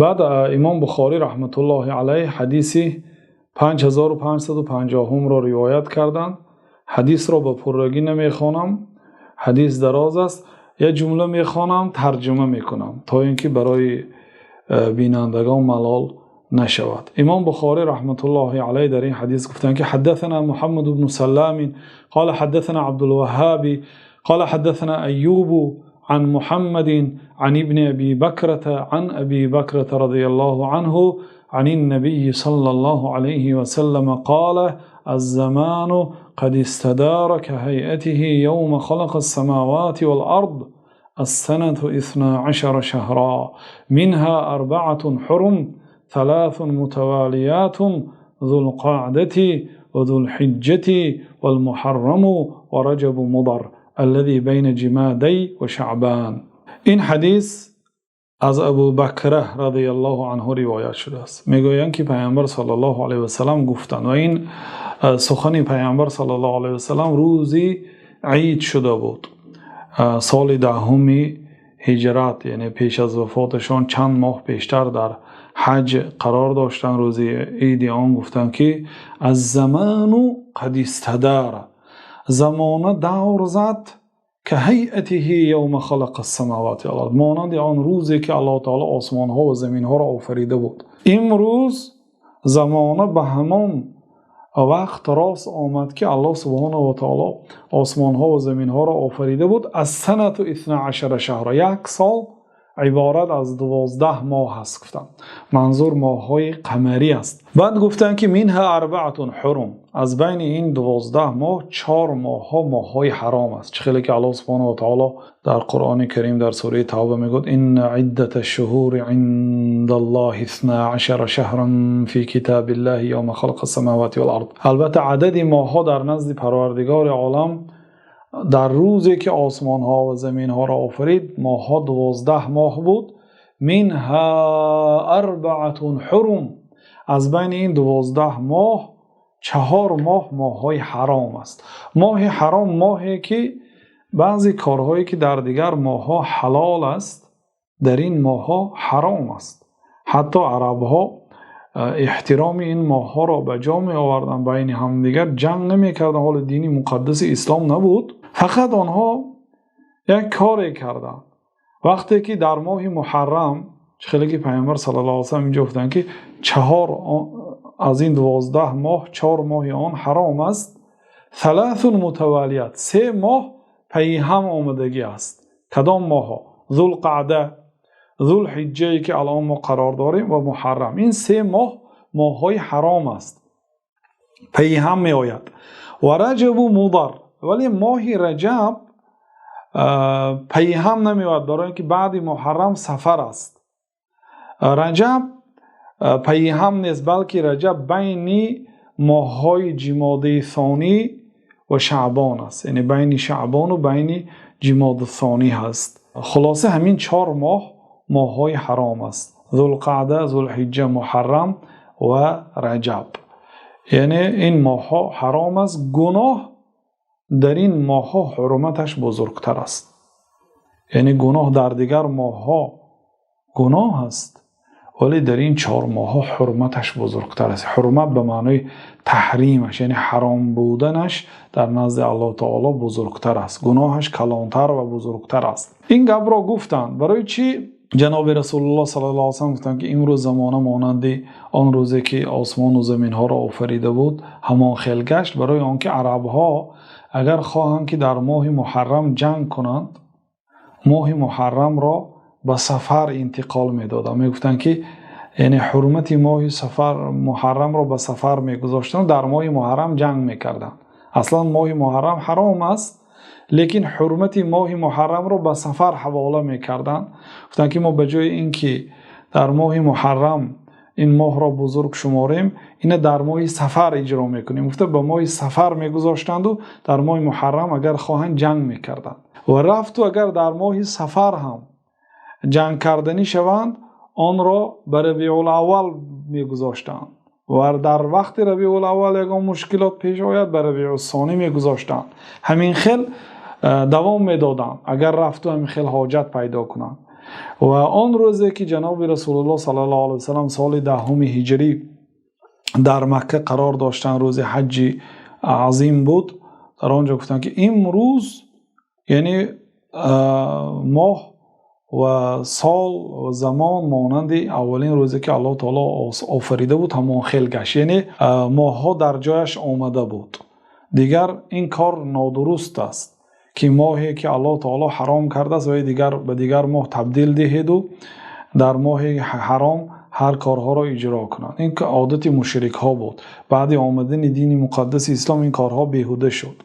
Баъд Имом Бухорӣ раҳматуллоҳи алайҳ ҳадиси 5550-ро ривоят карданд. Ҳадисро ба пуррагӣ намехонам, ҳадис дароз аст. Як ҷумла мехонам, тарҷума мекунам, то инки барои бинандагон малол нашавад. Имом Бухорӣ раҳматуллоҳи алайҳ дар ин ҳадис гуфтанд, ки: حدثنا محمد بن سلام قال حدثنا عبد الوهاب قال حدثنا أيوب عن محمد عن ابن أبي بكرة عن أبي بكرة رضي الله عنه عن النبي صلى الله عليه وسلم قال: الزمان قد استدار كهيئته يوم خلق السماوات والأرض، السنة 12 شهرا، منها أربعة حرم، ثلاث متواليات، ذو القعدة وذو الحجة والمحرم ورجب مضر الذي بين جمادى وشعبان. Ин ҳадис аз Абу Бакра радиаллоҳу анҳу ривоят шудааст. Мегӯянд, ки Паёмбар саллаллоҳу алайҳи васаллам гуфтанд, ва ин сухани Паёмбар саллаллоҳу алайҳи васаллам рӯзи ид шуда буд, соли 10-уми ҳиҷрат, яъне пеш аз вафоташон чанд моҳ пештар дар ҳаҷ қарор доштанд. Рӯзи иди он гуфтанд, ки الزمان قد استدار, замона давр зад, كهيئته يوم خلق السماوات, монанди он рӯзе ки Аллоҳ таоло осмонҳо ва заминҳоро офарида буд. Имрӯз замона ба ҳамон вақт рост омад, ки Аллоҳ субҳонаҳу ва таоло осмонҳо ва заминҳоро офарида буд. السنة 12 شهرا, як сол иборат аз 12 моҳ аст, гуфтанд. Манзур моҳҳои қамарӣ аст. Баъд гуфтанд, ки منها أربعة حرم, аз байни ин 12 моҳ чор моҳҳо моҳҳои ҳаром аст. Чӣ хеле ки Аллоҳ субҳонаҳу ва таоло дар Қуръони Карим дар сураи Тавба мегӯяд: إن عدة الشهور عند الله 12 شهرا في كتاب الله يوم خلق السماوات والأرض. Албатта, адади моҳҳо дар назди Парвардигори олам дар рӯзе ки осмонҳо ва заминҳоро офарид, моҳҳо 12 моҳ буд. منها أربعة حرم, аз байни ин 12 моҳ чаҳор моҳ моҳҳои ҳаром аст. Моҳи ҳаром — моҳе ки баъзе корҳое ки дар дигар моҳҳо ҳалол аст, дар ин моҳҳо ҳаром аст. Ҳатто арабҳо эҳтироми ин моҳҳоро ба ҷо меоварданд, байни ҳамдигар ҷанг намекарданд. Ҳоло дини муқаддаси ислом набуд, фақат онҳо як коре карданд. Вақте ки дар моҳи муҳаррам, чӣ хеле ки Пайғамбар саллаллоҳу алайҳи васаллам инҷо гуфтанд, ки чаҳор аз ин 12 моҳ чор моҳи он ҳаром аст, ثلاث متواليات, се моҳ пайи ҳам омадагӣ аст. Кадом моҳҳо? Зулқаъда, Зулҳиҷҷае ки алон мо қарор дорем, ва Муҳаррам. Ин се моҳ моҳҳои ҳаром аст, пайи ҳам меояд. Ва رجب مضر, вале моҳи Раҷаб пайи ҳам намеояд, барои ин ки баъди Муҳаррам Сафар аст. Раҷаб пайи ҳам нест, балки Раҷаб байни моҳҳои Ҷимодаи Сонӣ ва Шаъбон аст, яъне байни Шаъбону байни Ҷимоди Сонӣ ҳаст. Хулоса, ҳамин чор моҳ моҳҳои ҳаром аст: Зулқаъда, Зулҳиҷҷа, Муҳаррам ва Раҷаб. Яъне ин моҳҳо ҳаром аст. Гуноҳ дар ин моҳҳо ҳурматаш бузургтар аст. Яъне гуноҳ дар дигар моҳҳо гуноҳ аст, вале дар ин чор моҳҳо ҳурматаш бузургтар аст. Ҳурмат ба маънои таҳримаш, яъне ҳаром буданаш дар назди Аллоҳ таоло бузургтар аст, гуноҳаш калонтар ва бузургтар аст. Ин гапро гуфтанд. Барои чӣ ҷаноби Расулуллоҳ саллаллоҳу алайҳи васаллам гуфтанд, ки имрӯз замона монанди он рӯзе ки осмону заминҳоро офарида буд, ҳамон хел гашт? Барои он ки арабҳо агар хоҳанд, ки дар моҳи Муҳаррам ҷанг кунанд, моҳи Муҳаррамро ба Сафар интиқол медоданд. Мегуфтанд, ки яъне ҳурмати моҳи Сафар, Муҳаррамро ба Сафар мегузоштанд, дар моҳи Муҳаррам ҷанг мекарданд. Аслан моҳи Муҳаррам ҳаром аст, лекин ҳурмати моҳи Муҳаррамро ба Сафар ҳавола мекарданд. Гуфтанд, ки мо ба ҷои ин ки дар моҳи Муҳаррам ин моҳро бузург шуморем, ина дар моҳи Сафар иҷро мекунем, гуфта, ба моҳи Сафар мегузоштанду дар моҳи Муҳаррам агар хоҳанд, ҷанг мекарданд. Ва рафту агар дар моҳи Сафар ҳам ҷанг карданӣ шаванд, онро ба Рабиулаввал мегузоштанд ва дар вақти Рабиулаввал ягон мушкилот пеш ояд, ба Рабиусонӣ мегузоштанд. Ҳамин хел давом медоданд, агар рафту ҳамин хел ҳоҷат пайдо кунанд. Ва он рӯзе ки ҷаноби Расулуллоҳ саллаллоҳу алайҳи васаллам соли даҳуми ҳиҷрӣ дар Макка қарор доштанд, рӯзи ҳаҷҷи азим буд. Дар он ҷо гуфтанд ки имрӯз, яъне моҳ ва сол ва замон монанди аввалин рӯзе ки Аллоҳи таъоло офарида буд, ҳамон хел гашт. Яъне моҳҳо дар ҷояш омада буд. Дигар ин кор нодуруст аст ки моҳе ки Аллоҳи таъоло ҳаром кардааст ва дигар ба дигар моҳ табдил диҳед ва дар моҳи ҳаром ҳар корҳоро иҷро кунанд. Ин ки одати мушрикҳо буд. Баъд омадани дини муқаддаси ислом ин корҳо беҳуда шуд.